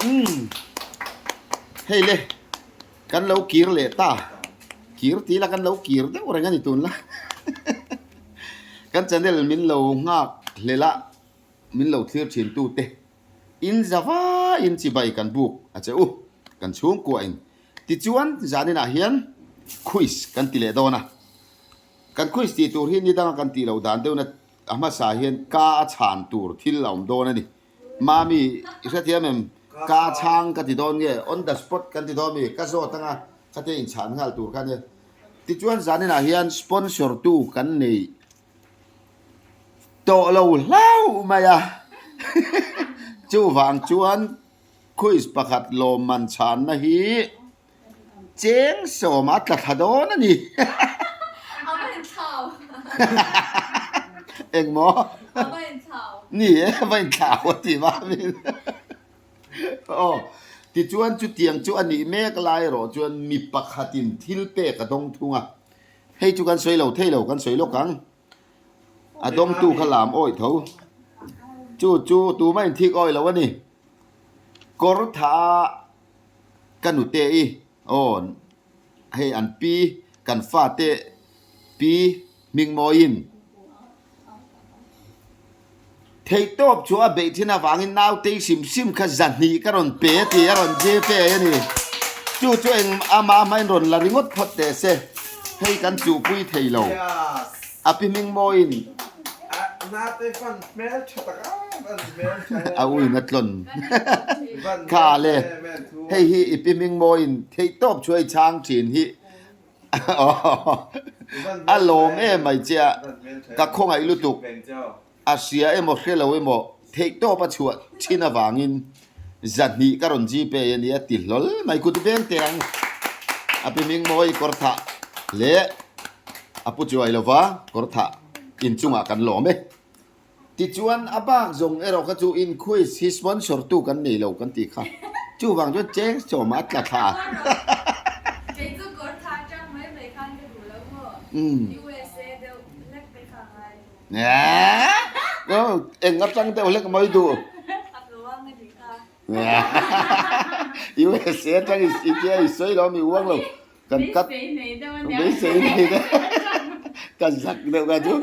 Umm hei le kan lo kir leh ta kir tih ila kan lo kir deuh reng a ni tun la kan channel min lo nghak hlel a min lo thlir thin tu te in za vaiin chibai kan buk a che u kan chhungkua in tichuan zaninah hian quiz kan ti leh dawn a kan quiz tih tur hi ni danga kan tih loh dan deuhna a hmasa hian ka a chhan tur thil a awm dawn a ni. Mami, i hrethiam em? Ka chhang ka ti dawn nge? On the spot kan ti dawn mi? Ka zawt anga khatia inchhan nghal tur kha nia. Tichuan zaninah hian sponsor tu kan nei tawh lo hlauh mai a. Chuvang chuan quiz pakhat lawmman chhanna hi Cheng sawma tla thla dawn a ni. A va inthlau. Engmaw? A va inthlau. Ni e, a va inthlau a ti va min. Aw, tichuan chutiang chu a nih mek lai erawh chuan mi pakhatin thil pek a dawng thung a. Hei chu kan sawi lo thei lo, kan sawi lawk ang. A dawngtu kha lam awih tho. Chu chu tumah inthik awih lo a ni. Kawr tha Ka nute i aw hei an pi kan fate pi hmingmawiin theihtawp chu a beih thin avangin nautei hrim hrim kha zahnih ka rawn pe a ti a rawn gpay a ni. Chu chu eng ama hmain rawn la ringawt phawt teh se hei kan chuhpui thei lo. A pi hmingmawiin a uin a tlawn kha le hei hi i pi hmingmawiin theihtawp chu hei chhang thin hi a lawm em mai che a ka khawngaih lutuk a hria emaw hre lo emaw theihtawp a chhuah thin avangin zahnih ka rawn gpay a nia ti hlawl mai kut veng teh ang a pi hmingmawi kawr thah leh a pu chuai lova kawr thah inchungah kan lawm e. Tichuan a bak zawng erawh kha chu inquiz hi sponsor tu kan nei lo kan tih kha chuvang chuan cheng sawmah a tla thla a. Kei chu kawr thah atang mai mai khan ka duh lo maw USA deuh hlek te kha ngai. Eng atang deuh hlek mai duh. USA atang i tia i sawi lo mi uang lo kan kat beisei nei deuh ka zak deuh kha chu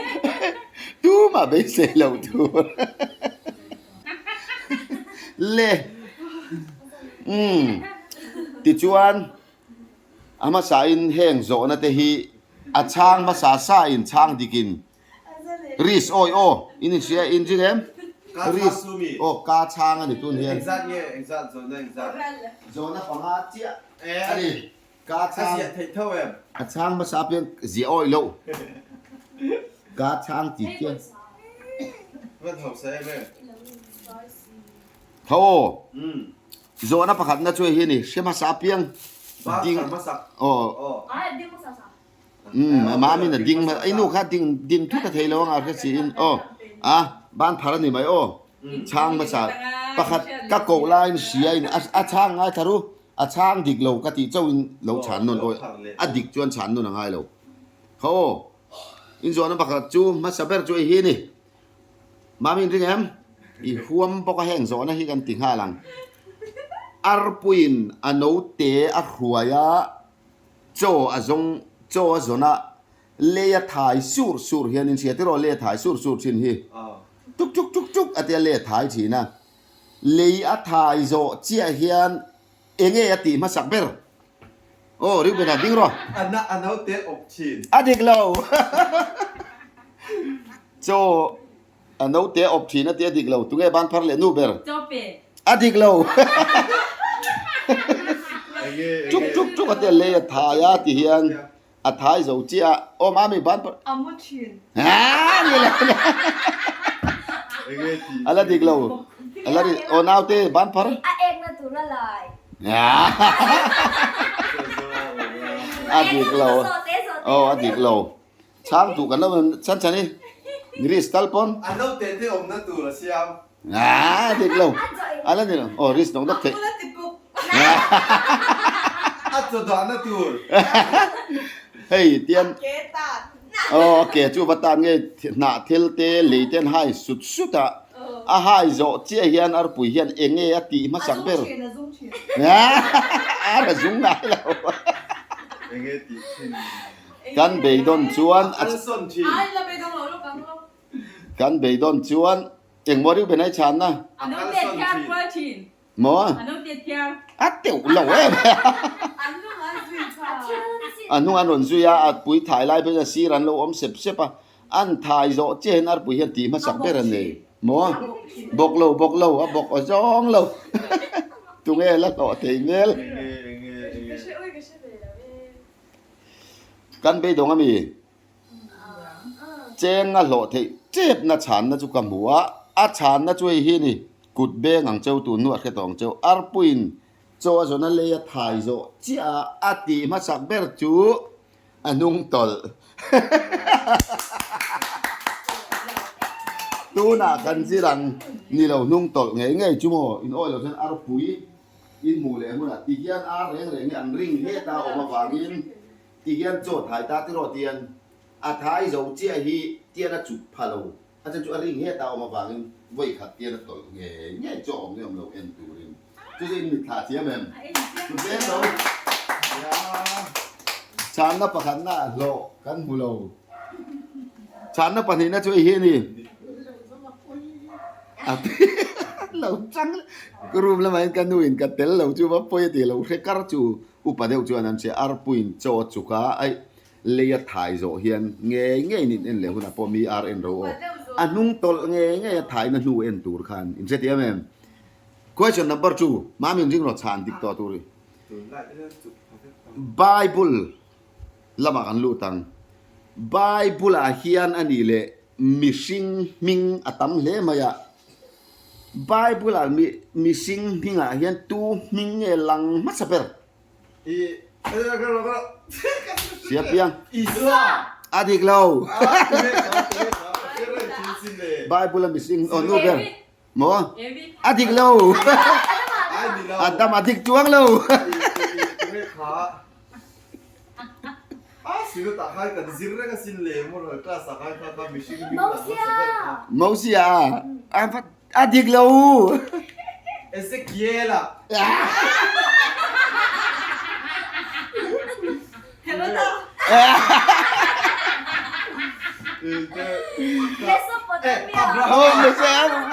tumah beisei lo tur le umm tichuan a hmasa in heng zawhna te hi a chhang hmasa sa in chhang dik in Risk awi aw in in hria in ring em? Risk aw ka chhang a ni tun hian. Engzat nge engzat zawhna engzat? Zawhna panga chiah a ni. Ka chhang. A ziah theih tho em? A chhang hmasa apiang ziah awi lo. Ka chhang tih khian. Van hausa em em? Tho aw. Zawhna pakhatna chu hei hi a ni. Hre hmasa apiang ding. Aw. Umm a mamin a ding i nu kha ding ding thut a thei lo anga hre si in aw a ban phar a ni mai aw chhang hmasa pakhat ka koh laiin hria in a chhang ngai thar u a chhang dik lo ka tih chauh in lo chhan nawn awi a dik chuan chhan nawn a ngai lo kha aw in zawhna pakhat chu hmasa ber chu hei hi a ni mamin ring em i huam bawk a heng zawhna hi kan ti nghal ang arpuiin a note a hruai a. Chaw a zawng, chaw a zawn a, lei a thai sur sur hian in hria tiraw lei a thai sur sur thin hi. Tuk tuk tuk tuk a tia lei a thai thin a. Lei a thai zawh chiah hian enge a tih hmasak ber? Aw Reuben a ding rawh. A na a naute awp thin. A dik lo. Chaw A naute a awp thin a ti a dik lo. Tunge ban phar leh nu ber? A dik lo. Tuk tuk tuk a ti a lei a thai a ti hian a thai zo chiah a. Aw mami ban phar. A mu thin. Haa ni lo. A la dik lo. A la dik. Aw naute ban phar. A ek na tur a lai. A dik lo. Aw a dik lo. Chhang duh kan lo chan chan i risk tal pawn. A naute te awmna tur a siam. Aa dik lo. A la ni lo. Aw risk nawk nawk theih. A chaw dahna tur. Hei tian. Aw a ke chu va tan nge hnah thil te lei te an hai sut sut a. A hai zawh chiah hian arpui hian eng nge a tih hmasak ber? Ar a zung ngai lo. Kan beidawn chuan a Kan beidawn chuan engmaw Reuben ai chhanna? Maw? A teuh lo em A hnung an rawn zui a, a pui thai lai phei chuan sir an lo awm sep sep a, an thai zawh chiah hian arpui hian tih hmasak ber a nei. Maw? Bawk lo, bawk lo, a bawk aw zawng lo. Tunge la hlawh thei hmel? Kan beidawng ami? Cheng a hlawh theih chepna chhanna chu ka hmu a, a chhanna chu hei hi a ni, kut beng ang cheu tun hnuah hre tawh ang cheu, arpuiin chaw a zawna lei a thai zawh chiah a, a tih hmasak ber chu a hnung tawlh. Tunah kan zir ang ni lo hnung tawlh ngei ngei chu maw, in awi loh chuan arpui in hmuh leh hunah ti hian ar reng reng hi an ring hle ta awm avangin Ti hian chaw thai ta tiraw tian a thai zo chiah hi tian a chuk pha lo, a chan chu a ring het a awm avangin vawi khat tian a tawlh ngei ngei chaw awm leh awm lo en turin chu chu in mitthla thiam em? Chu zel lo. Chhanna pakhatna ah hlawh kan hmu lo. Chhanna pahnihna chu hei hi a ni. A lo chang room lamah hian ka nu in ka tel lo chu va pawi a ti lo hre kar chu Upa deuh chuan an che arpuiin chaw a chuk a, aih, lei a thai zawh hian ngei ngei in en leh hunah pawh mi ar en ro aw. A hnung tawlh ngei ngei a thaina hnu en tur khan in hre tiam em? Question number chu, Mami in ring rawh chhan dik tawh tur hi. Bible lamah kan lut ang. Bible ah hian a nih leh mihring hming a tam hle mai a. Bible ah mi mihring hmingah hian tu hming nge lang hmasa ber? Sia piang. A dik lo. Bible a mihring aw nu ber. Maw? A dik lo. Adam a dik chuang lo. Mosia a dik lo.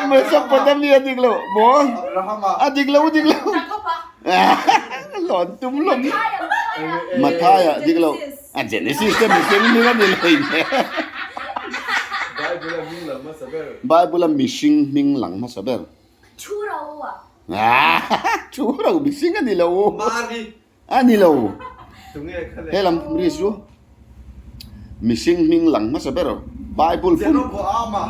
Mesopotamia dik lo. Maw? A dik lo dik lo. Lawn tum lawm. Mathaia dik lo. A Genesis te mihring hming a ni lei hle. Bible a hming lang hmasa ber. Bible a mihring hming lang hmasa ber. Thu ro a. Thu ro mihring a ni lo. Mari. A ni lo. Tunge kha le. He lam ri chu mihring hming lang hmasa ber Bible pum. Jeroboama.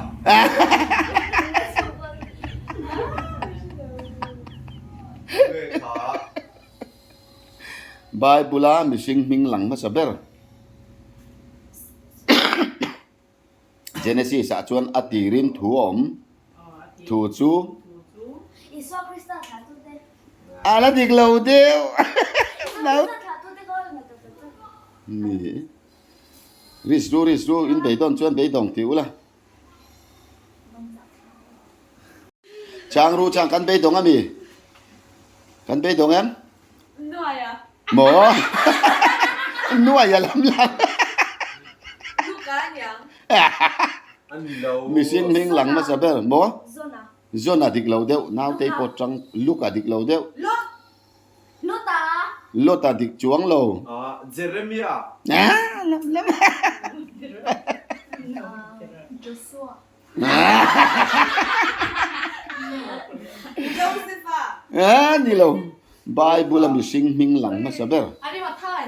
Bible a mihring hming lang hmasa ber Genesis ah chuan a tirin thu a awm. Thu chu a la dik lo deuh. Ni. Risk ru risk ru in beidawn chuan beidawng tih ula. Chang ru chang kan beidawng ami? Kan beidawng em? Nuai a. Maw? Nuai a lam lam. Luka aniang. Mihring hming lang hmasa ber maw? Zona. Zona dik lo deuh, nautei pawh tang Luka dik lo deuh. Lot. Lota. Lota dik chuang lo. Jeremia. Ah, lam lam. Joshua. Josepha. Ah, ni lo. Bible a mihring hming lang hmasa ber. Ani Mathai.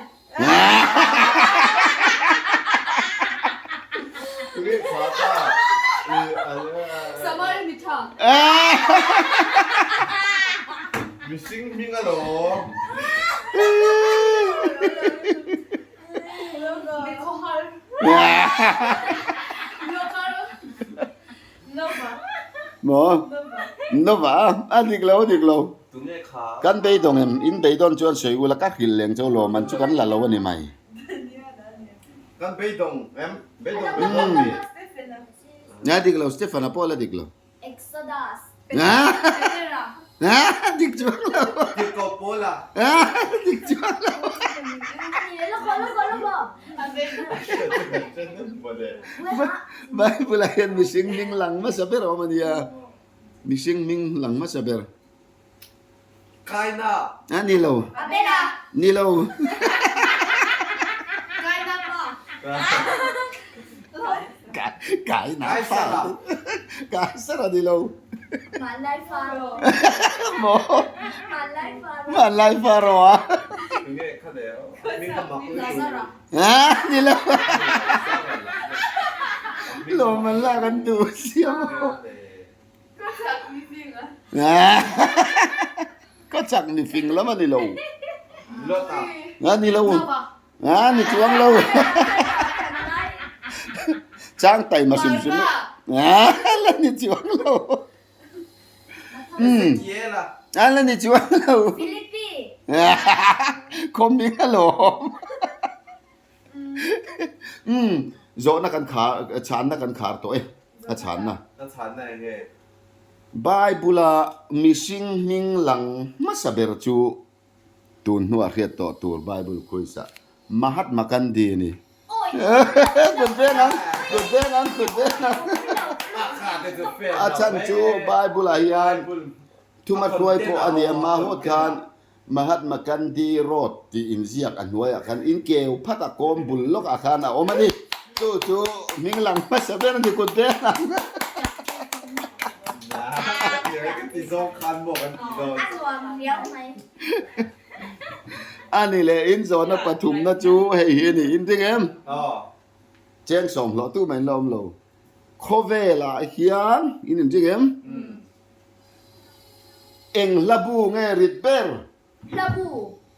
Samari mitha. Mihring hming alawm. Maw? Nova a dik lo a dik lo. Kan beidawng em? In beidawn chuan sawi ula ka hrilh leng chauh lo man chu kan la lo a ni mai. Kan beidawng em? Beidawng beidawng mi? A dik lo Stephen-a pawh la dik lo. Exodus. Petera. Dik chuang lo. Tirhkoh Paula. Dik chuang lo. Bible ah hian mihring hming lang hmasa ber a awm a nia. Mihring hming lang hmasa ber. Kaina. A ni lo. Abela. Ni lo. Kaina pa. Kaina pa. Kaisara ni lo. Hmanlai Faro. Maw? Hmanlai Faro. Hmanlai Faro a. Tunge kha le hming ka mak lutuk. Lazara. Ah, ni lo. Lawm an lak an duh sia maw. Ka chak mi fing a. Ka chak mi fing lam a ni lo. Lot a. A ni lo. A ni chuang lo. Chang tai ma hrim hrim. A la ni chuang lo. Ezekiel a. A la ni chuang lo. Philippi. Khawming a lawm. Umm, zawhna kan khar, chhanna kan khar tawh e, a chhanna. Ka chhanna eng nge? Bible-a mihring hming lang hmasa ber chu tun hnuah hriat tawh tur Bible quiz-ah Mahatma Gandhi a ni. Kut veng ang, kut veng ang, kut veng ang. A chhan chu Bible-ah hian thuma hruai pawh a ni a, Mahut khan Mahatma Gandhi Road tih inziak a hnuaiah khan inkeu phat a kawm bul lawkah khan a awm a ni. Chu chu hming lang hmasa ber a ni kut veng ang. A ni leh in zawhna pathumna chu hei hi a ni in ring em? Cheng sawm hlawh tu mai in la awm lo. Khawvelah hian in inring em? Eng hla bu nge rit ber? Hla bu.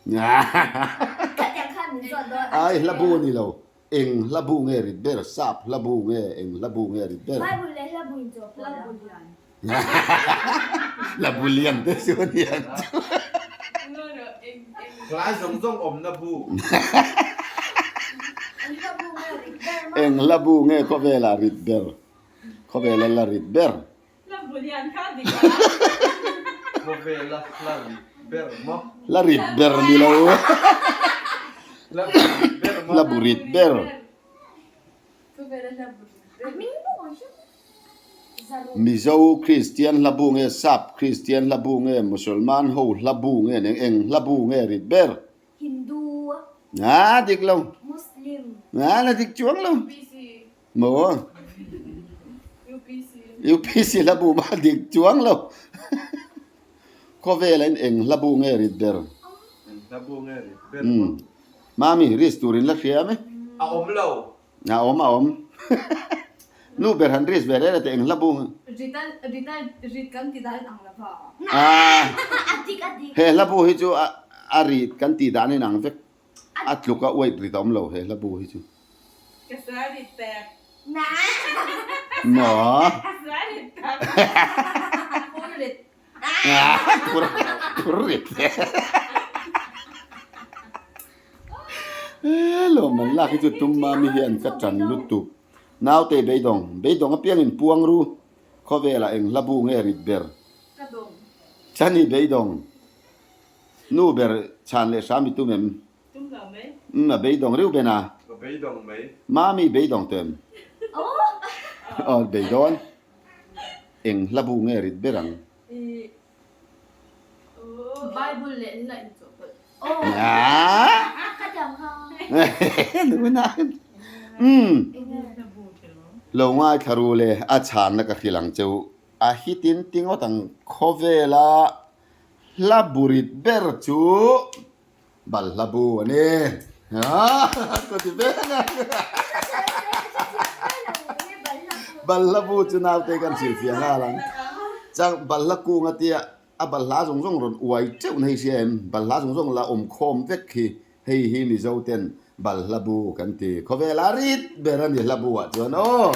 Khatiang khan min zawt dawn. Ai hla bu a ni lo. Eng hla bu nge rit ber? Sap hla bu nge eng hla bu nge rit ber? Bible leh hla bu in chaw pawh la. Hla bu lian te chu a ni ang chu. Hlai zawng zawng awmna bu. Eng hla bu nge khawvelah rit ber? Khawvela la rit ber. Khawvela la rit ber maw? La rit ber ni lo. La bu rit ber maw? La bu rit ber. Mizo Kristian hla bu nge Sap Kristian hla bu nge Musulman ho hla bu nge eng eng hla bu nge rit ber? Hindu. A dik lo. Muslim. A la dik chuang lo. Maw? UPC hla bu mah dik chuang lo. Khawvel in eng hla bu nge rit ber? Eng hla bu nge rit ber maw? Mami, risk turin la hria mi? A awm lo. A awm a awm. Nu ber han risk ve rel a teh eng hla bu. Rit a rit a rit kan ti dan ang lo va. Aaa. A dik a dik. He hla bu hi chu a a rit kan ti dan in ang vek. A tluk a uaih rit a awm lo he hla bu hi chu. Ka sual rit pek. Na. Maw. Ka sual rit pek. Phur rit. Phur phur rit. Lawm an lak hi chu tum mami hian ka tan lutuk. Naute beidawng, beidawng apiang in puang ru. Khawvelah eng hla bu nge rit ber. Ka dawng. Chani beidawng. Nu ber chhan leh hram i tum em? Tum lo mai. Umm a beidawng riu ben a. Ka beidawng mai. Mami beidawng tu em? Aw beidawn. Eng hla bu nge rit ber ang? Bible leh nila inchawhpawlh. Umm lo ngaithla ru le a chhanna ka hrilh ang cheu. A hitin ti ngawt ang khawvela hla bu rit ber chu balhla bu a ni. Ka ti ve ang. Balhla bu chu naute kan hrilhfiah nghal ang. Chang balhla kung a tia A balhla zawng zawng rawn uai teuh na hi hria em? Balhla zawng zawng la awm khawm vek khi hei hi Mizo ten balhla bu kan ti. Khawvel a rit ber a ni hla bu ah chuan aw.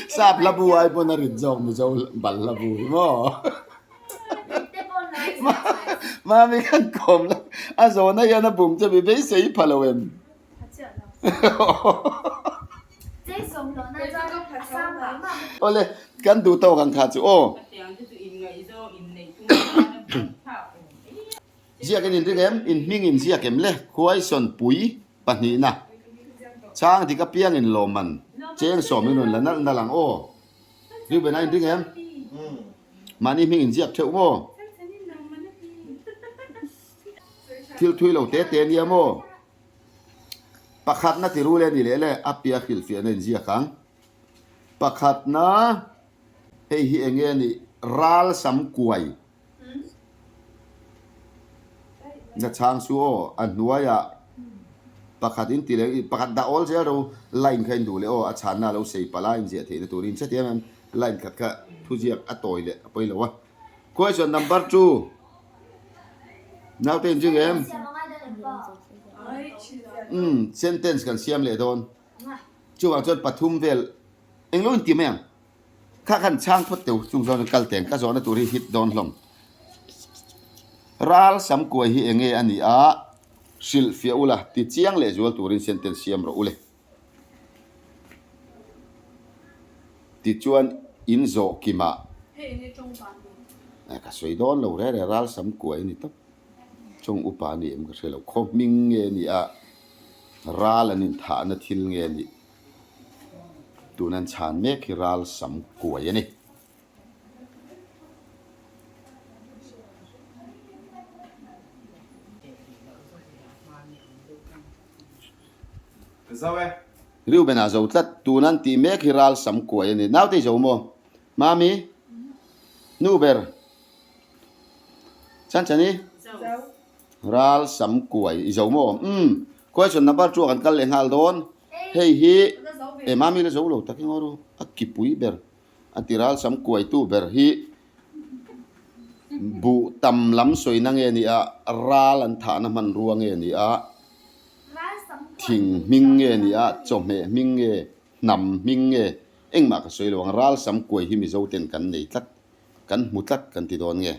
Sap hla bu ai pawn a rit zawk Mizo balhla bu hi maw. Mami khan kawm la a zawhna hian a bum che mi beisei pha lo em? Awle, kan duh tawk ang kha chu aw. Ziak in inring em? In hming in ziak em le? Khuaisawn pui pahnihna. Chhang dik apiang in lawmman cheng sawm in rawn la nalh nalh ang aw. Reuben a inring em? Mahni hming in ziak theuh maw? Thil thui lo te te ania maw? Pakhatna ti rul e ni leh le a pia hrilhfiahna in ziak ang. Pakhatna hei hi eng nge a nih? Ral sam kuai. Na chhang su aw a hnuaiah pakhat in ti leh pakhat dah awl zel ro line kha in duh leh aw a chhanna a lo sei palh a inziah theihna turin hrethiam em line khat kha thuziak a tawi leh a pawi lo a. Question number 2. Naute in zing em? Umm sentence kan siam leh dawn. Chuvang chuan pathum vel englo in ti mai ang. Kha khan chhang phawt teu chung chuan kal teng ka zawhna tur hi hit dawn hlawm. Ral sam kuai hi enge a ni a hrilh fiah ula ti chiang leh zual turin sentence siam rawh ule. Tichuan in zawh kimah ka sawi dawn lo reh reh ral sam kuai a ni tawp. Chawng upa a ni em ka hre lo. Khaw hming nge a nih a, ral an inthahna thil nge a nih? Tun an chhan mek hi ral sam kuai a ni. Reuben a zo tlat, tun an tih mek hi ral sam kuai a ni. Naute i zo maw? Mami? Nu ber? Chan chan i? Ral sam kuai i zo maw? Umm, question number chu kan kal leh nghal dawn. Hei hi e Mami la zo lo tak eng aw a kipui ber a ti ral sam kuai tu ber hi buh tam lam sawina nge ni a, ral an thahna hmanrua nge ni a, thing hming nge ni a, chawhmeh hming nge, hnam hming nge, engmah ka sawi lo ang, ral sam kuai hi Mizo ten kan nei tlat, kan hmu tlat kan ti dawn nge.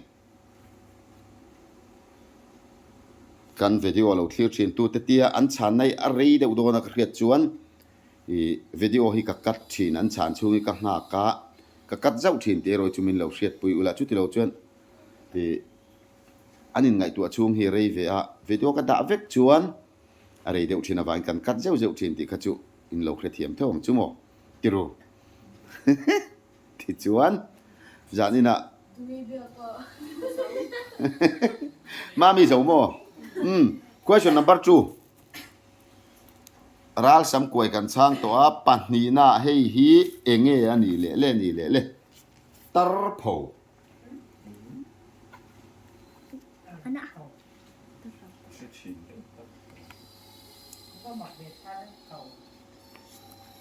Kan video lo thlir thin tute tia an chhanna hi a rei deuh dawn a ka hriat chuan ih video hi ka cut thin an chhan chhung hi ka nghak a ka cut zauh thin tih erawh chu min lo hriatpui ula chuti lo chuan ih an inngaihtuah chhung hi rei ve a video ka dah vek chuan a rei deuh thin avangin kan cut zeuh zeuh thin tih kha chu in lo hrethiam theuh ang chu maw tiru tichuan zaninah mami zo maw umm question number 2 Ral sam kuai kan chhang tawh a, pahnihna hei hi enge a nih leh le nih leh le tar pho.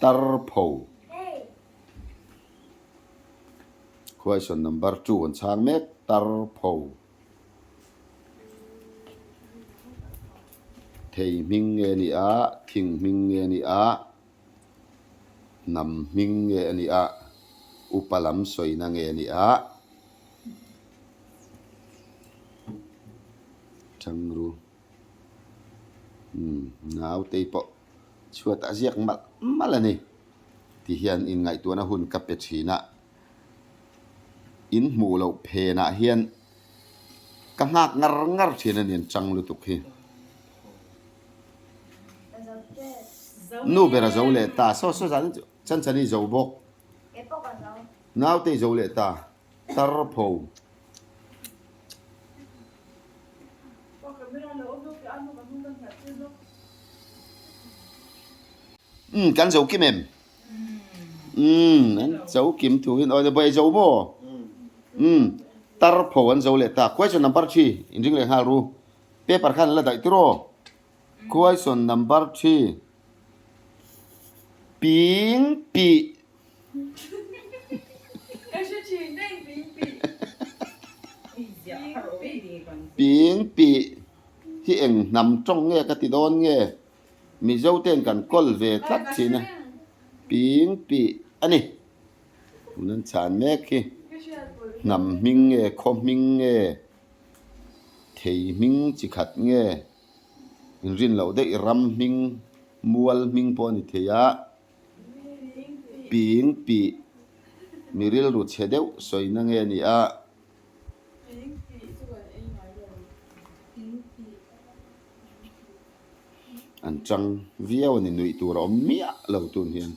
Tar pho. Question number 2 an chhang mek tar pho. Thei hming nge a nih a, thing hming nge a nih a, hnam hming nge a nih a, upa lam sawina nge a nih a. Changru umm nautei pawh chhuat a ziak malh malh a ni ti hian inngaihtuahna hun ka pe thin a. In hmuh loh phenah hian ka nghak ngar ngar thin a ni an chang lutuk hi. Nu ber a zo leh ta saw saw zan chu chan chan i zo bawk. Naute i zo leh ta tar pho. Umm kan zo kim em? Umm an zo kim thu hin aw bai zo maw? Umm tar pho an zo leh ta question number 3 in ring leh nghal ru paper khan la daih tiraw question number 3 ping pi Ping pi hi eng hnam tawng nge ka ti dawn nge Mizo ten kan kawl ve tlat thin a Ping pi a ni. Tun an chhan mek hi hnam hming nge khaw hming nge thei hming chi khat nge inrin loh daih ram hming. Mual hming pawh a ni thei a, ping pih mi rilru chhe deuh sawina nge a ni a. An chang viau a ni, nuih tur a awm miah lo tun hian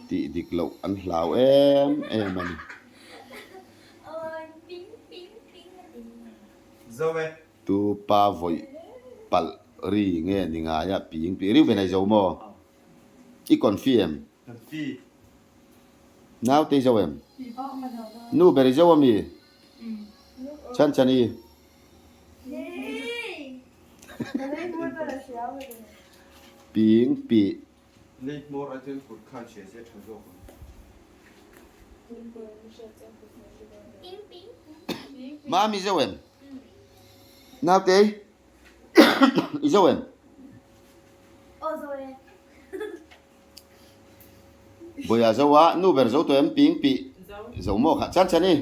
tih dik loh an hlau em em a ni. Tu pa vawih palh ri nge ni ngai a ping pih riu ve nei zo maw? I confi em? Naute i zo em? Nu ber i zo ami? Chhan chhan i? Ping pih. Mami i zo em? Naute i zo em? Bawiha zo a, nu ber zo tawh em? Ping pih zo maw kha chan chhan i?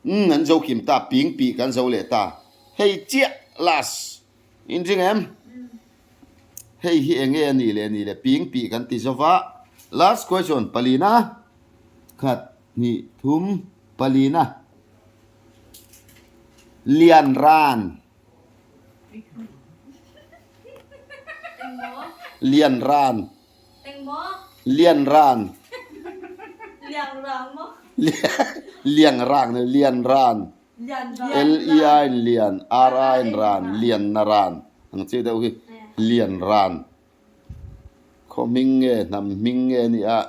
Umm an zo kim ta, ping pih kan zo leh ta. Hei chiah last in ring em? Hei hi enge a nih leh a nih leh ping pih kan ti zo va. Last question palina khat hnih thum palina lian ran lian ran Lian ran. Liang rang ni lian ran. L E I in lian R I in ran lian na ran ang chi deuh hi lian ran. Khaw hming nge hnam hming nge a nih a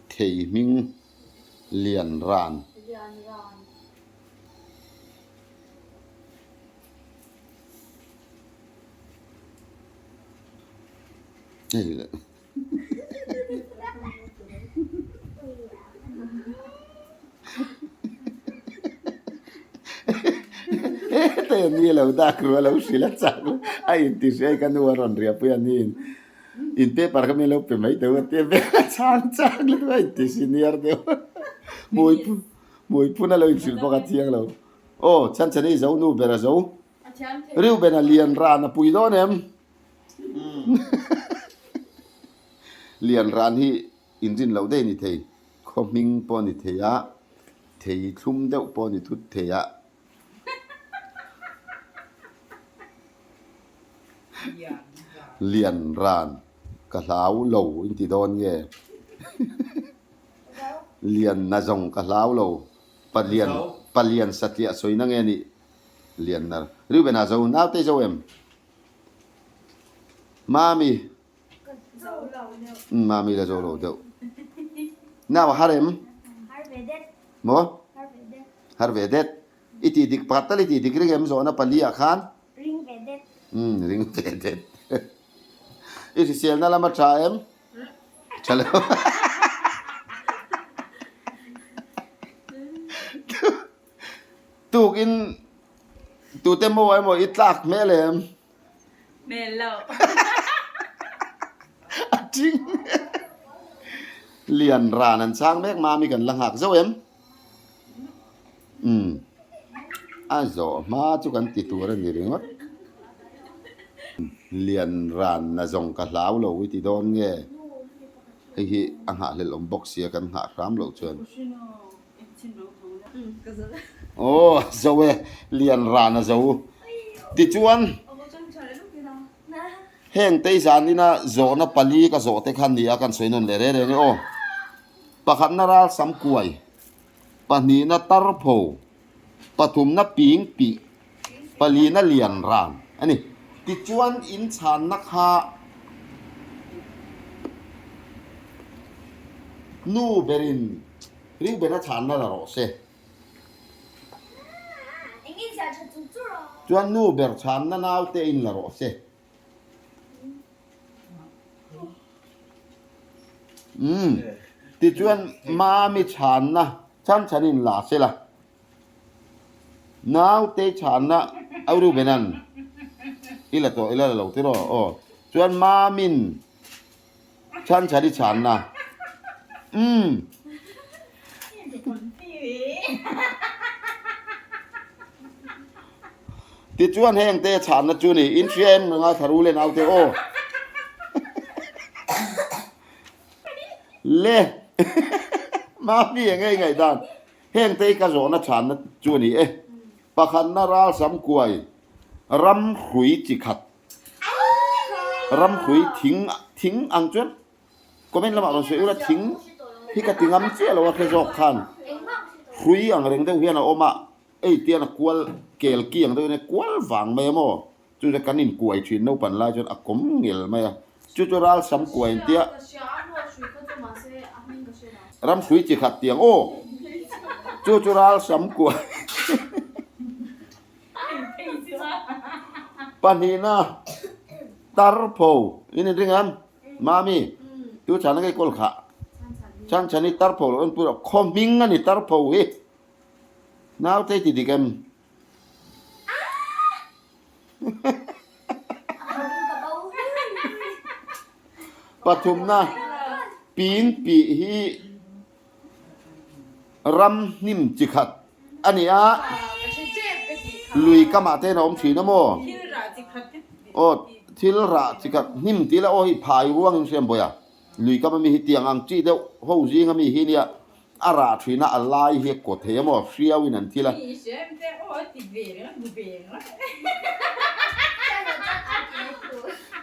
thei hming lian ran. Heta ni lo dak ru a lo hrilh a chak lo a inti hriai ka nu a rawn riah pui a niin in paper kha min lo pe mai teuh a tia vel a chang chang lutuk a inti senior deuh hmui hmui phun a lo inhrilh bawk a chiang lo aw chhan chhan hi zo nu ber a zo Reuben a lian ran a pui dawn em? Lian ran hi inrin loh daih a ni thei, khaw hming pawh a ni thei a, thei thlum deuh pawh a ni thut thei a. Lian ran ka hlau lo in ti dawn nge? Lian na zawng ka hlau lo, palian palian satliah sawina nge nih? Lian nar. Reuben a zo naute zo em? Mami. Mami la zo lo deuh. Nau a har em? Har ve det. Maw? Har ve det. Har ve det. I tih dik pakhat tal i tih dik ring em zawhna pali ah khan? Ring ve det. Umm ring ve det. I hriselna lam a tha em? Tha lo. Tukin tute maw emaw i tlak hmel em? Hmel lo. A ting. Lian ran an chang mek mami kan la nghak zauh em? Umm. A zawh hma chu kan ti tur a ni ringawt. Lian ran na zawng ka hlau lo i ti dawn nge? Hei hi a nghahhlelh awm bawk sia kan nghah hram loh chuan. Aw zo e, lian ran a zo. Tichuan, heng tei zanina zawhna pali ka zawh te kha nia kan sawi nawn leh reng reng e aw. Pakhatna ral sam kuai, pahnihna tar pho, pathumna ping pih, palina lian ran a ni. Tichuan inchhanna kha nu berin Reuben a chhanna la rawh se. Chuan nu ber chhanna naute in la rawh se. Umm tichuan Mami chhanna chhan chhan in la se la. Naute chhanna au Reubenan i la tawh i la la lo tiraw aw. Chuan Mamin Chhan chhan i chhanna. Umm. Tichuan heng te chhanna chu ni, in hria em ngaithla ru le naute aw. Le Mami enge i ngaihdan? Heng te hi ka zawhna chhanna chu a ni e. Pakhatna ral sam kuai ram hrui chi khat ram hrui thing thing ang chuan comment lamah rawn sawi ula thing hi ka ti ngam chiah lo a hre zawk khan hrui ang reng deuh hian a awm a ei tian a kual kel ki ang deuh hian a kual vang mai a maw chu chu kan inkuai thin naupan lai chuan a kawm ngel mai a chu chu ral sam kuai an tia ram hrui chi khat tiang aw chu chu ral sam kuai Pahnihna tar pho in inring em? Mami, tu chhan a kawl khah? Chhan chhan hi tar pho loh en pui rawh, khaw hming a ni tar pho hi. Naute i ti dik em? Pathumna ping pih hi Ram hnim chi khat a ni a, lui kamah te hian a awm thin a maw? Aw, thil rah chi khat hnim tih la aw hei phai ruang in hriam bawi a, lui kam ami hi tiang ang chi deuh ho zing ami hi nia a rah thin a, a lai hi a kaw thei a maw, hriau in an thil a.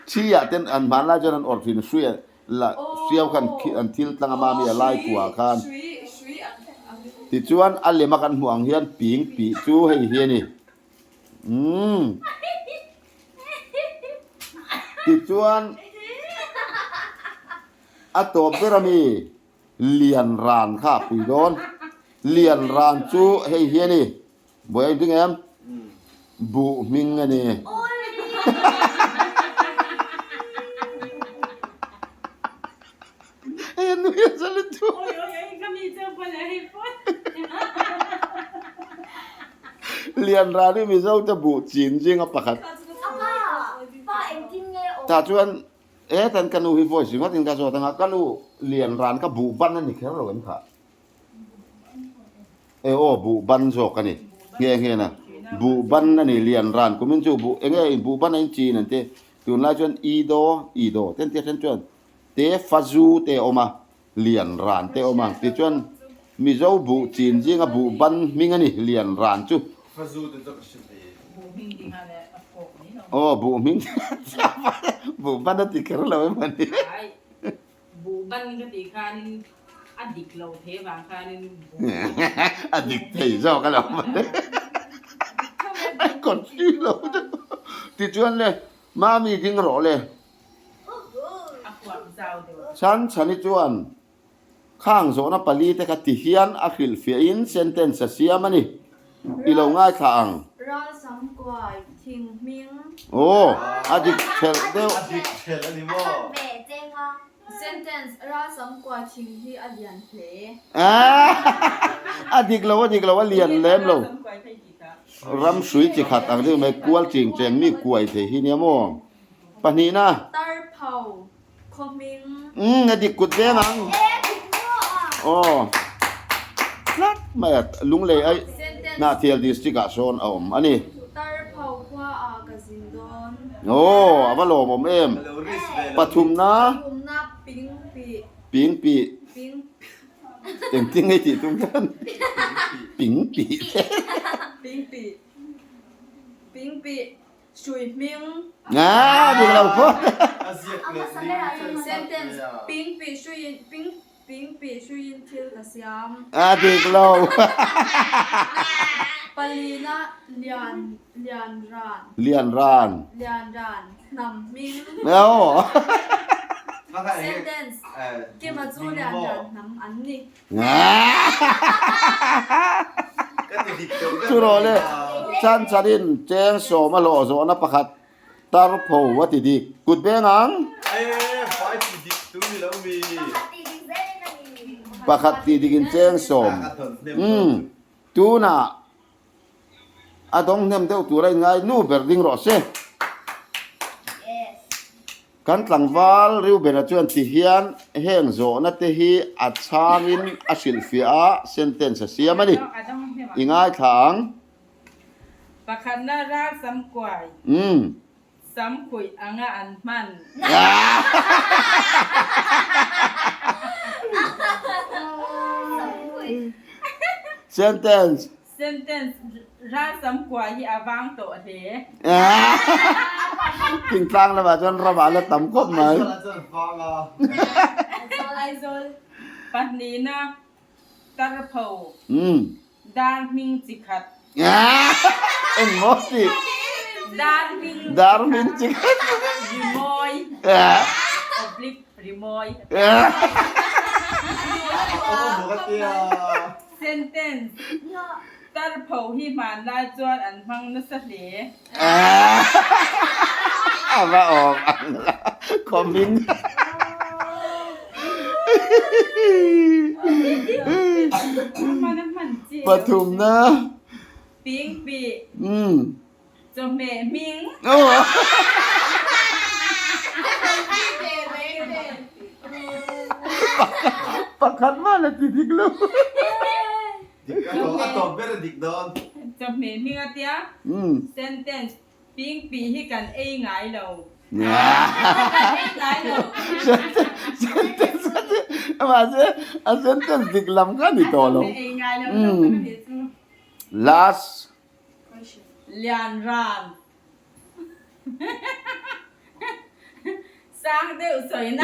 Thi ah ten an hmanlai chuan an awrh thin a, hruai La hriau khan an thil tlang a mami a lai kuah khan tichuan a lem a kan hmuh ang hian ping pih chu hei hi a ni umm tichuan a tawp ber ami lian ran kha a pui dawn lian ran chu hei hi a ni. Buai engtin em? Buh hming a ni. Hei a nui a za lutuk. Lianrani Mizo te buh chin zinga pakhat. Tah chuan e tan ka nu hi voice ringawt in ka zawt anga ka nu Lianran ka buh ban a ni kher lo em kha? E aw buh ban zawk a ni nghe nghe na buh ban a ni lian ran kumin chu buh eng nge buh ban a in chin an ti tunlai chuan i do i do ten tia then chuan te fa zu te a awm a lian ran te a awm a tichuan mizo buh chin zinga buh ban hming a ni lian ran chu aw buh hming buh ban a ti kher lo em a ni. Buh ban ka tih khanin a dik lo thei avang khanin buh A dik thei zawk a lo mawle. A confuse lo deuh. Tichuan le Mami ding rawh le. A huam zau deuh. Chhan chhani chuan khang zawhna pali te kha ti hian a hrilhfiahin sentence a siam a ni. I lo ngaithla ang. Ral sam kuai thing hming. Aw, a dik thelh deuh. A dik thelh a ni maw? Sentence, Ral sam kuai thing hi a lian hle. A dik lo, a dik lo, a lian lem lo. Ram hrui chi khat ang deuh mai, kual ching cheng mi kuai thei hi nia maw? Pahnihna. Tar phau Khaw hming. Umm a dik kut veng ang. Aw tlat mai a Lunglei ai Hnahthial district ah sawn a awm a ni. Tar phau khua ah ka zin dawn. Aw a va lawmawm em. Pathumna. Pathumna ping pih. Ping pih. Ping Engtin nge tih tum hian ping pih. Ping pih. Ping pih. Hrui hming. Aa dik lo phawt. A ziak leh ling Sentence, Ping pih hruiin ping ping pih hruiin thil ka siam. A dik lo. Palina lian lian ran. Lian ran. Lian ran hnam hming. Aw. Sentence, Kima chu lian ran hnam an ni. Chu rawh le, chan chanin cheng sawm a hlawh zawhna pakhat tar pho a ti dik. Kut beng ang. Pakhat ti dik in cheng sawm. Umm, tunah a dawng hnem deuh tur a inngai nu ber ding rawh se. Kan tlangval Reuben-a chuan ti hian heng zawhna te hi a chhangin a hrilhfiah a, sentence a siam a ni. I ngaithla ang. Pakhatna ral samkuai. Samkhuih anga an hman. Sentence. Sentence, Ral samkuai hi a vang tawh hle. Thingtlang lamah chuan ramah la tam khawp mai. Aizawl pahnihna Tarpho dar hming chi khat. Engmaw tih? Dar hming Dar hming chi khat. Rimawi oblique rimawi. Sentence, Tarpho hi hmanlai chuan an hmang nasa hle. A va awm ang la khawmin. Pathumna. Pingpi. Chawhmeh hming. Pakhat mah la ti dik lo. Dik a tawp a tawp ber a dik dawn. Chawhmeh hming a tia sentence pingpi hi kan ei ngai lo. Kan ei ngai lo. Sentence kha chu mahse a sentence dik lam kha a ni tawh lo. Chawhmeh ei ngai lo tak a ni chu. Last. Lian ran. Sang deuh sawi na.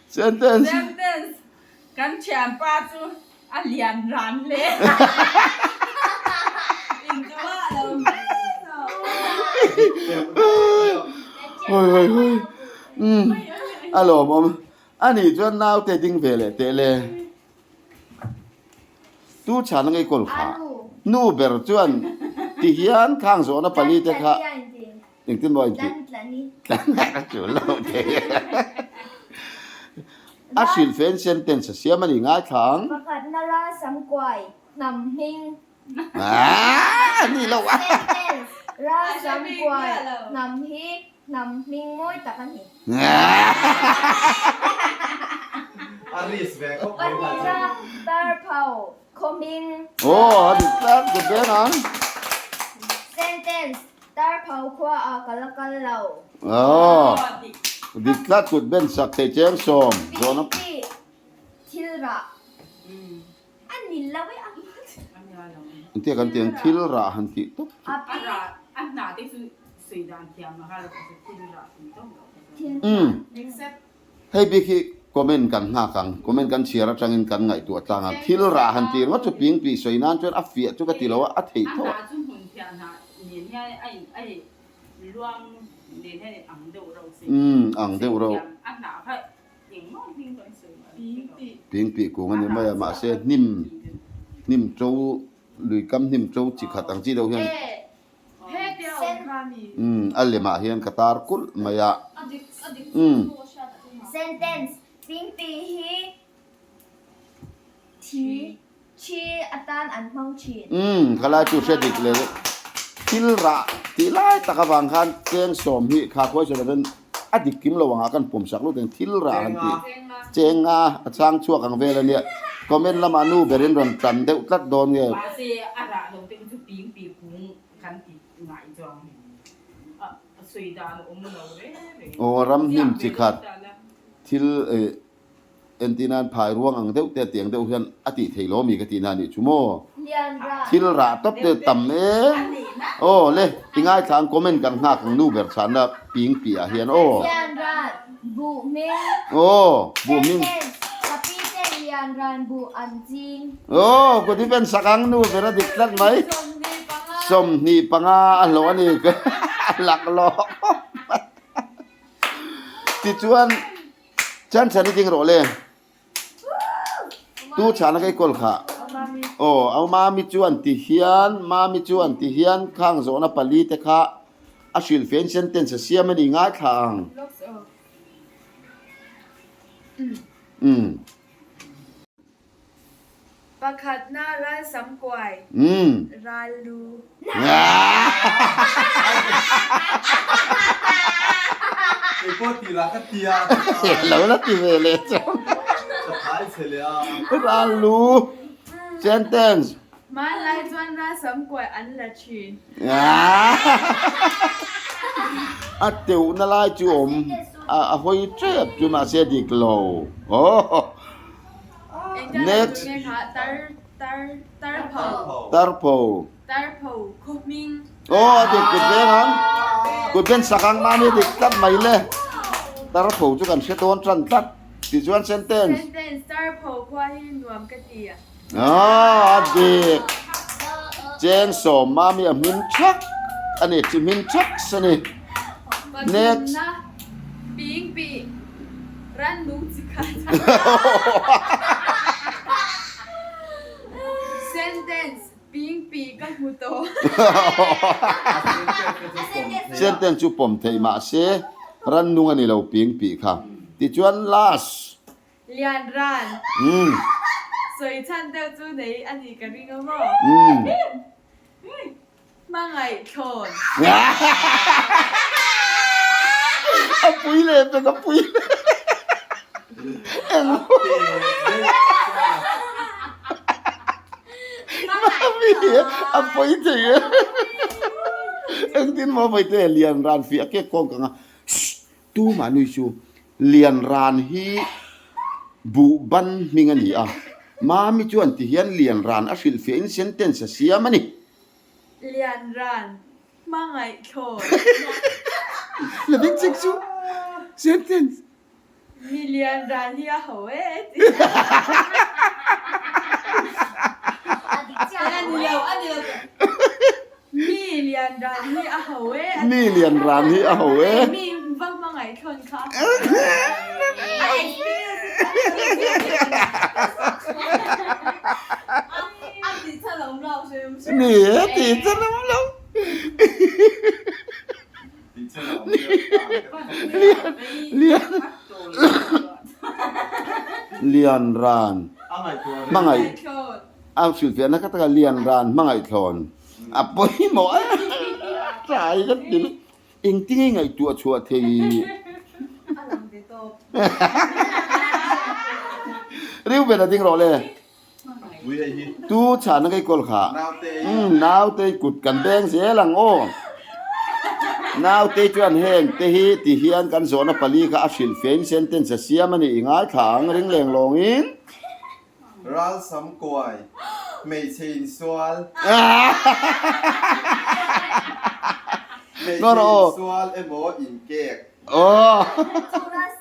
Sentence. Sentence. Kan thianpa chu a lian ran hle. Intuah lo hle zawk. Hoi hoi hoi. A lawmawm. Ani chuan naute ding ve leh teh le. Tu chhan a ngei kawl kha? Nu ber chuan ti hian khang zawhna pali te kha engtin maw a intih? Tlan a tul lo thei a hrilhfen sentence a siam a ni ngaithla ang. Pakhatna ral samkuai hnam hming. Aaa ni lo a. Sentence, Ral samkuai hnam hi Hnam hming mawi tak a ni. A risk ve khawp mai kha chu. Pahnihna Tarphau khaw hming. Aw a dik tlat ka beng ang. Sentence, Tarphau khua ah ka la kal lo. Aw dik tlat kut ben sak thei cheng sawm zawhna. Pi thil rah a ni lo e a. Engtia kan tih ang thil rah han tih tawp chu. A hna te chu Hei bik hi comment kan nghak ang, comment kan chhiar atangin kan ngaihtuah tlang ang. Thil rah han tih ringawt chu ping pih sawi nan chuan a fiah chu ka ti lo a, a theih tho a. Umm ang deuh reuh. Ping pih kung a ni mai a, mahse hnim hnim to lui kam hnim to chi khat ang chi deuh hian. Umm a lemah hian ka tar kulh mai a. Umm. Sentence, Pingpi hi thi thi atan an hmang thin. Umm khalai chu hre dik leh thil rah tih lai tak avang khan cheng sawm hi kha khawi sawi lovin a dik kim lo angah kan pawm sak lut ang thil rah han tih cheng nga a chang chhuak ang vel ania comment lamah nu berin rawn tan deuh tlat dawn nge. Mahse a rah lo te chu ping pi kung kan ti ngai chuang a sawi dan a awm lo reng reng. Aw ram hnim chi khat thil eh Entir nan phai ruang ang deuh te tiang deuh hian a tih theih lo mi ka tih na nih chu maw? Thil rah tawp te tam e. Aw le i ngaithla ang comment kan nghak ang nu ber chhanna ping piah ah hian aw. Aw buh hming. Aw ku defense sak ang nu ber a dik tlat mai. 25 a hlawh a ni laklawh. Tichuan. Chan chan i ding rawh le. Tu chhana ka i kawl kha. Aw, au mami chuan ti hian, mami chuan ti hian khang zawhna pali te kha a hrilhfen sentence a siam a ni ngaithla ang. Umm. Pakhatna ral samkuai, ral lu. Kei pawh ti lah ka ti a. Lo la ti ve leh chuan. Ka thai. Ral lu sentence. Hmanlai chuan ral sam kuai an la thin. A teuhna lai chu awm a hawi tep chu mahse a dik lo. Next. Tarpho. Aw a dik kut veng ang. Kut ven sak ang mahni dik tlat mai le. Tarpho chu kan hre dawn tan tlat. Tichuan sentence. Sentence, Tarpho khua hi nuam ka ti a. Aw a dik. Cheng sawm mami a hmin thak a ni, chi hmin thaks a ni. Next. Pathumna ping pih rannung chi khat. Sentence, Ping pih ka hmu tawh. Sentence chu pawm theih mahse rannung a ni lo ping pih kha. Tichuan last. Lian ran. Sawi chhan deuh chu nei a nih ka ring a maw? Hmangaih thlawn. A pui leh pek a pui leh. Eng A pawi thei e. Engtin maw vawi te Lian ran fiah kek kawng ka nga. Tumah nui chu Lian Ran hi buh ban hming a ni a, Mami chuan ti hian Lian Ran a hrilhfiahin sentence a siam a ni. Lian Ran, hmangaih thlawn. Loving chik chu sentence. Mi Lian Ran hi a ho e ti. A ni lo, a ni lo. Mi lian ran hi a ho e. Mi lian ran hi a ho e. Mi va hmangaih thlawn kha. A ti chan awm lo hrim hrim. Ni e ti chan awm lo. Lian lian ran hmangaih. A hrilhfiahna ka taka lian ran hmangaih thlawn a pawimawh a trai ka ti mai. Engtin nge ngaihtuah chhuah thei? A lang ve tawp. Reuben a ding rawh le. Tu chhahna ka i kawl kha. Umm nautei kut kan beng zel ang aw. Nautei chuan heng te hi ti hian kan zawhna pali kha a hrilhfiahin sentence a siam a ni i ngaithla ang ring leng lawngin. Ral sam kuai, hmeichhe insual. Hmeichhe insual emaw inkek. Ral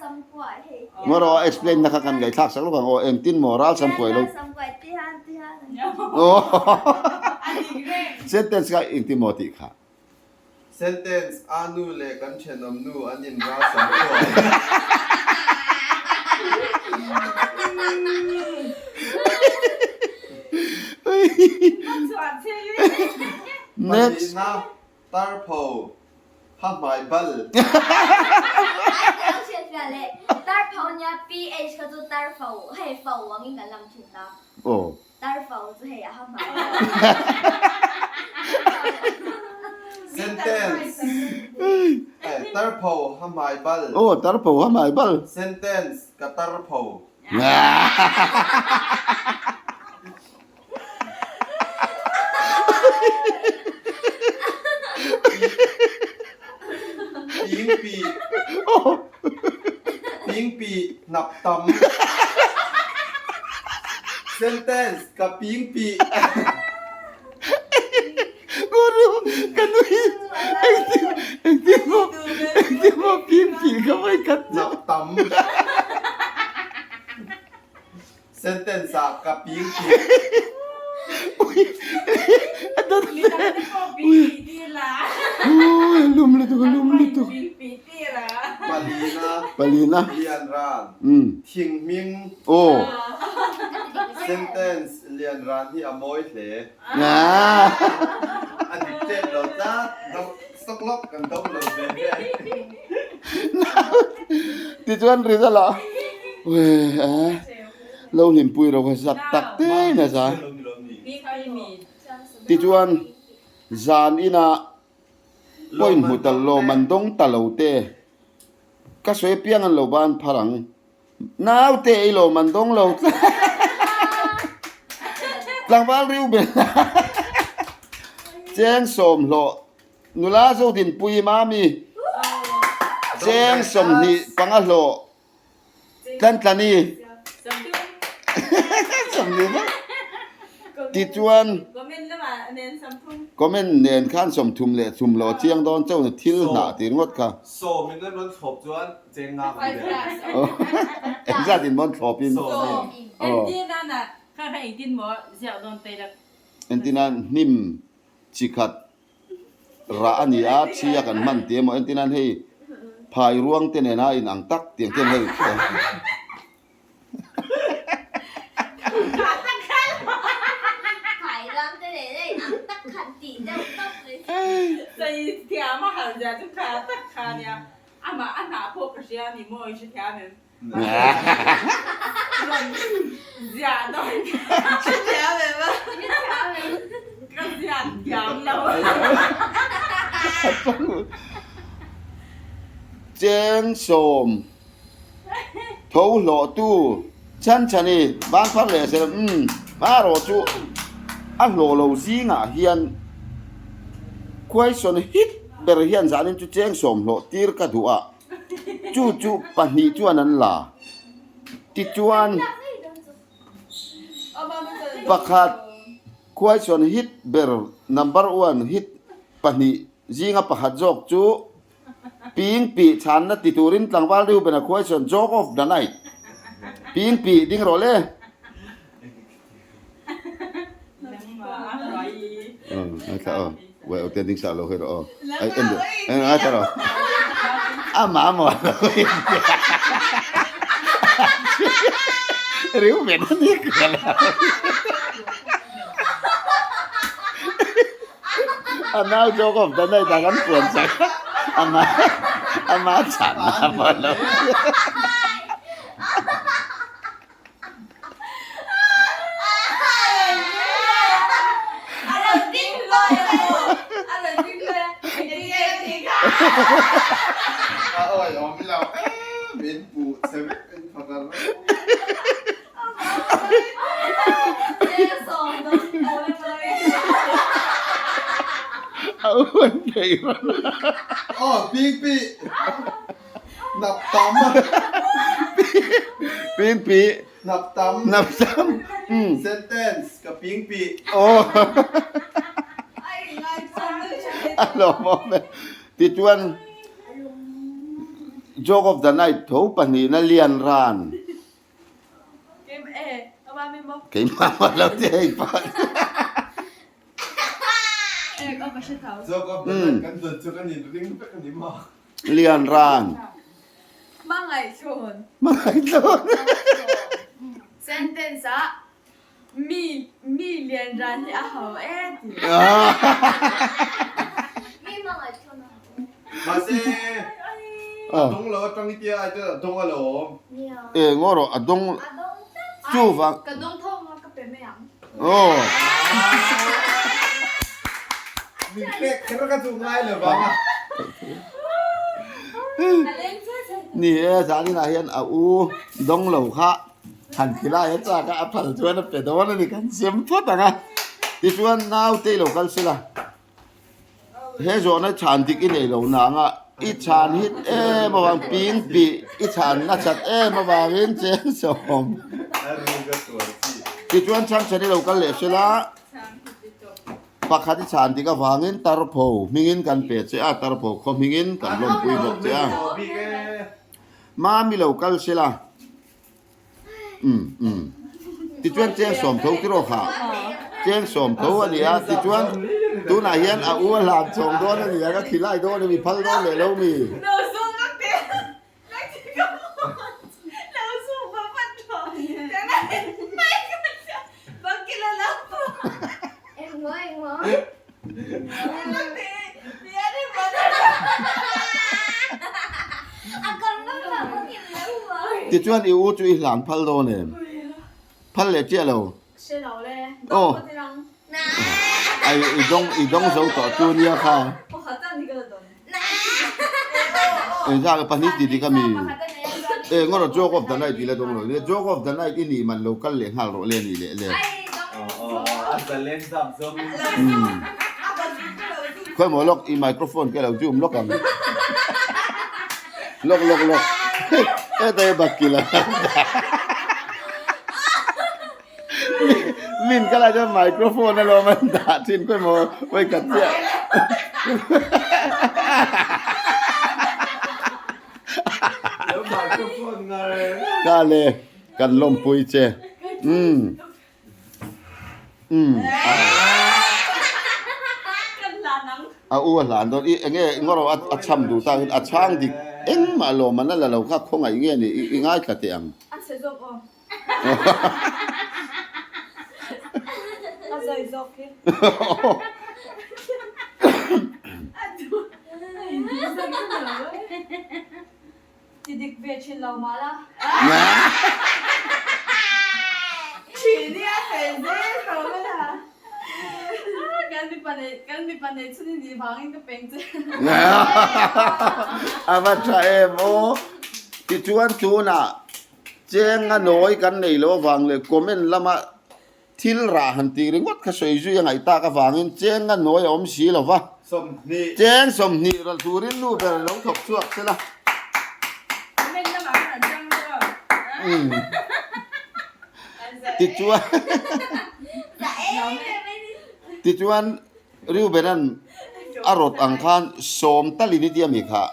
sam kuai hei. Ngaw rawh explain na kha kan ngaihthlak sak lawk ang aw engtin maw ral sam kuai lo. Ral sam kuai ti han ti han. Sentence kha engtin maw tih kha. Sentence, A nu leh kan thenawm nu an in ral sam thuai. Next. Pahnihna, Tarpho, ha hmai bal. Tarpho nia PH kha chu tarpho hei pho angin kan lam thin ta. Aw. Tarfo chu hei a ha hmai lo. Sentence, Tarpho ha hmai bal. Aw, tarpho ha hmai bal. Sentence, Ka tarpho. Pingpi. Pingpi hnap tam. Sentence, Ka pingpi. Guru, ka nui engtin engtin maw engtin maw pingpi ka vawi khat chu. Hnap tam. Sentence ah ka ping tih. Ui a lum lutuk a lum lutuk. Palina. Palina. Lian ran. Thing hming. Aw. Sentence lian ran hi a mawi hle. A dik tep lo tlat. Stock lawk kan do lo ve ve. Tichuan result ah lo hlimpui ro kha zak tak te in a za. Tichuan zan inah pawh inhmu ta lo man dawng ta lo te ka sawi apiang an lo ban phar ang. Naute ei lo man dawng lo tlat. Tlangval Reuben cheng sawmhlawh nula Zodinpuii Mami cheng 25 hlawh Tlantlani 20 vek tichuan comment nen khan 33 lo chiang dawn chauh ni thil hnah tih ringawt kha. Sawm in an rawn thlawp chuan cheng nga kan be. Engzat in rawn thlawp in. Entirnan hnim chi khat rah a ni a, thi a kan hman tih emaw entirnan hei phai ruang te nena in ang tak tiang ten hei Cheng sawm tho hlawh tu chhan chhan i van phar leh sel umm erawh chu a hlawh lo zingah hian question hit ber hian zanin chu cheng sawm hlawh tir ka duh a. Chu chu pahnih chuan an la. Tichuan, pakhat question hit ber number one hit pahnih zinga pakhat zawk chu ping pih chhanna ti turin tlangval Reuben a question joke of the night ping pih ding rawh le. A awi awm lo em in puh che vek in phakar Aw pingpi Nap tam. Pingpi. Nap tam. Nap tam. Sentence ka pingpi. Aw. A lawmawm e. Tichuan Joke of the night tho pahnihna lian ran. Keimah mah lo ti hei pa. Joke of the night kan dawt chu kan in ring vek a ni maw. Lian ran. Hmangaih thlawn. Hmangaih thlawn. Sentence ah mi mi lian ran hi a ho e ti. Mi hmangaih thlawn a ho e. Mahse a dawng lo atang i tia ai chuan a dawng alawm. E ngaw rawh a dawng chuvang. Ka dawng tho nga ka pe mai ang. Aw. Min pek kher ka duh ngai lo vang a. Ni e, zaninah hian a u dawng lo kha han khilai a chak a, a phal chuan a pe dawn a ni kan sem phawt ang a. Tichuan naute i lo kal sela. He zawhna chhan dik i nei lo nang a, i chhan hit em avang ping pih i chhan nasat em avangin cheng sawm. Tichuan chhangchhan i lo kal leh sela. Pakhat i chhan dik avangin Tarpho hmingin kan pe che a, Tarpho khaw hmingin kan lawmpui bawk che a. Mami lo kal sela. Umm umm. Tichuan cheng sawm tho tiraw kha? Cheng sawm tho a ni a, tichuan tunah hian a u a hlan chawng dawn a ni a, ka khilai dawn a mi, phal dawn leh lo mi. Tichuan i u chu i hlan phal dawn em? Phal leh chiah lo. Aw. Ai i dawng i dawng zo tawh chu nia kha. Engzah pahnih tih dik a mi? E ngawr a joke of the night i la dawng lo nia joke of the night i nih man lo kal leh nghal rawh le ni leh le. Khawi maw lawk i microphone ka lo zoom lawk ang. Lawk lawk lawk hetai bakil a Min ka lai chuan microphone a lawm an dah thin khawi maw vawi khat chiah. Ka le kan lawmpui che. Umm. Umm. A u a hlan dawn i enge ngawrh a cham duh tak in a chhang dik engmah lawm an la lo kha khawngaih nge ni i ngaithla teh ang. A chhe zawk aw. A zawi zawk khi. Ti dik ve thin lo mah la. Thin hi a fel zel tawh mai a. Kan mipa nei kan mipa nei chhun i nih vangin ka peng che. A va tha em aw. Tichuan tunah Cheng a nawi kan nei lo avang leh comment lama thil rah han tih ringawt kha sawi zui a ngaih tak avangin cheng a nawi a awm si lo va. 20. Cheng 20 ral turin nu ber lo thawk chhuak se la. Comment lamah khan an chang dawn. Tichuan Tichuan Reuben-a'n a rawt ang khan sawm talin i tia mi kha?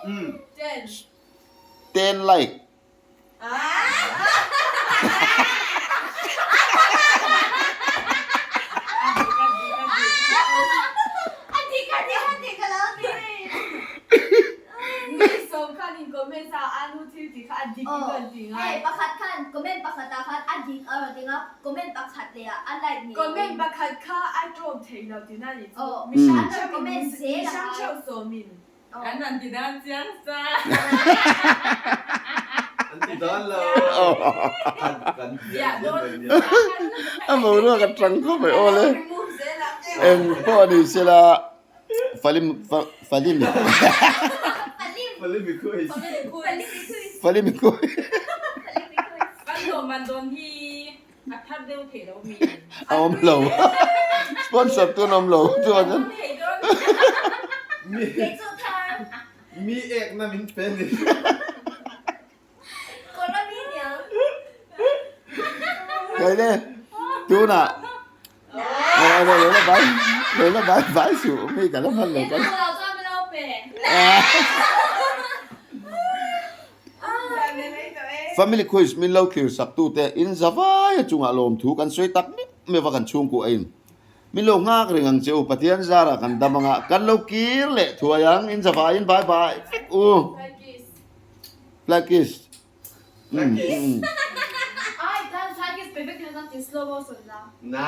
Ten like. Kan an ti dan chiang sa. An ti dan lo. Kan A boruak a tang khawp mai aw le. Eng pawh a ni sela Falim Falim Falim quiz. Falim quiz. Kan lawmman dawn hi a thar deuh theih lo mi. A awm lo. Sponsor tu an awm lo chuan. Awm thei dawn. Mi mi ek na min pe ni. Kai le tunah lo la bai lo la bai bai suh mi ka la hman lo kan. Family quiz min lo thlir sak tu te in zavai a chungah lawmthu kan sawi tak meuh meuh a kan chhungkuah a in min lo nghak reng ang che u Pathian zarah kan dam anga kan lo kir leh thuai ang in zavai in bye bye vek u Fly kiss Fly kiss Ai, dan fly kiss pe vek na.